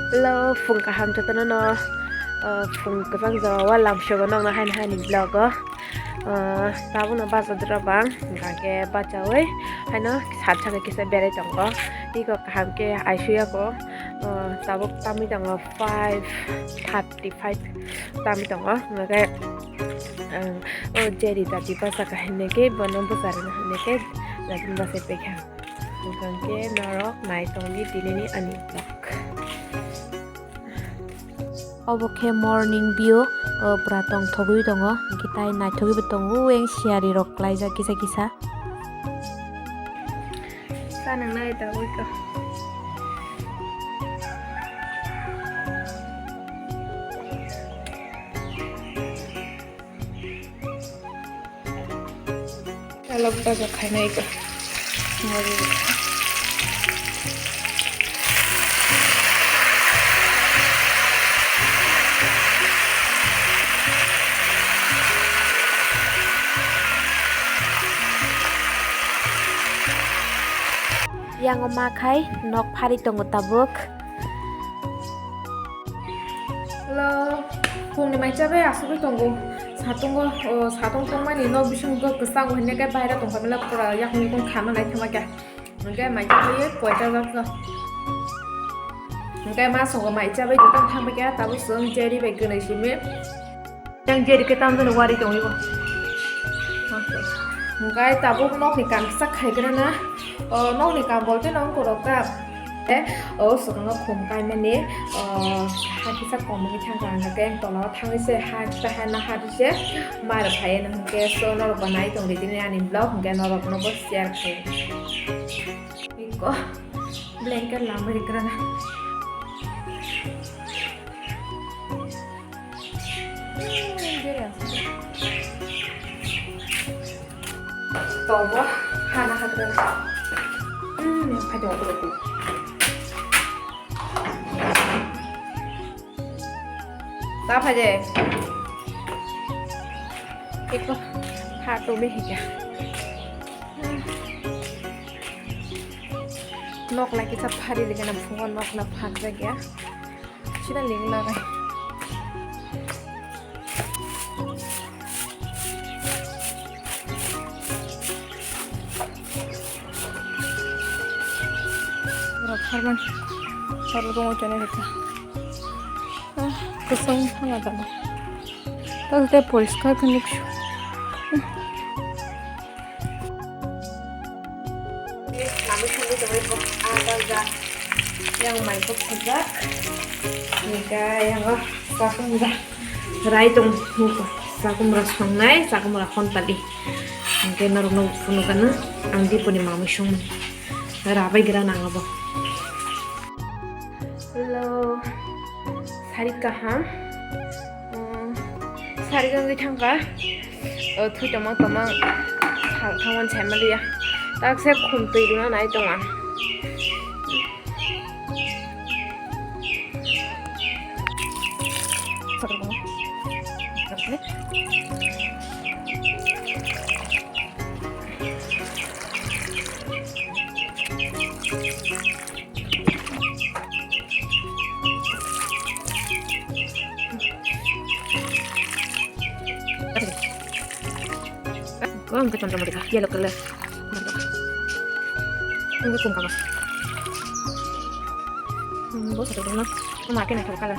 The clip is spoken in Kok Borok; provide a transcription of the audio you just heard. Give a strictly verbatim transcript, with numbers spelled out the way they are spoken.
Hello, phung kaham jotono no, uh, phung kwchang jora o lamsogo nokno haino haini vlog o. Uh, tabukno bacha dura bang, hwnkhe bachawi haino sat saka kisa berai tongo. Tiko kaham khe aisuyako, uh, tabuk tamwi tongo five thirty five tamwi tongo. Hwnkhe, uh, o Jerry dati bacha kahainike bono bwcharwna hwnkhe dati bachai paikha. Hwnkhe norok nai tongdi tinini ani vlog. Obo khe morning view, o pura tongthogwi tongo, hwnkhe tai naithogwibo tongo, wng siyari rok klaijak kisa kisa. Sa nang nai ta ui ka. Alok baja khainai ko. Yang o ma khai nok phari tongo tabuk. Hello, phungni mai chabai asugwi tongo. Satungo, o, satung tongmani nok bisingo kwchang hwnwi khe baira tongkha mela pura yakni tong khana nai thangma khe. Hwnkhe mai chabai koita jak no. Hwnkhe ma songo mai chabai dukhan thangma khe tabuk chwng Jerry bai gwnwi simi. Yang Jerry khe tamjani wari tongwi bo. Hwnkhe tabuk nokni kam kisa khaigrana. O, nokni kam bolte no wngkha rok ka. Eh, o, swkango khum kaimani, o, ha kisa kom wngwi thangkha, hwnkhe tola o thangwi se ha kisa ha na ha se ma rw phaiya, hwnkhe so norok bo nai tongdi tini ani vlog, hwnkhe norok no bo share khai. Iko blanket lamwi rwkra na. Tobo hana hatra. Hmm, yang pada aku tu. Ta phaide. Eko ha to me hika. Nok lagi sa phari lagi na phungo nok na phak lagi ya. Sida ling lagai. Ora pharman, pharman tongwi tonwi rwkha. Ah, kwchwng hwnna dada. Tei poriskar khe nuk. Nami songwi tongwi kok ada ja. Yang mai kok sujak. Nika yang oh sakum ja. Rai tong muko. Sakum ra songnai, sakum ra hontali. Angke norok no phunu kana. Ang diponi mami song. Rabai gira nang abo. Hello. Sari kaham. Um, sari gangwi thangkha. O, thui tongma tongma thang-, thangmani saimaliya. Tak se khum twi rwna nai tongma. Ko ang kacang sama dekat yellow color. Ini kum kamas. Hmm, bos satu dong lah. Memakai natural color.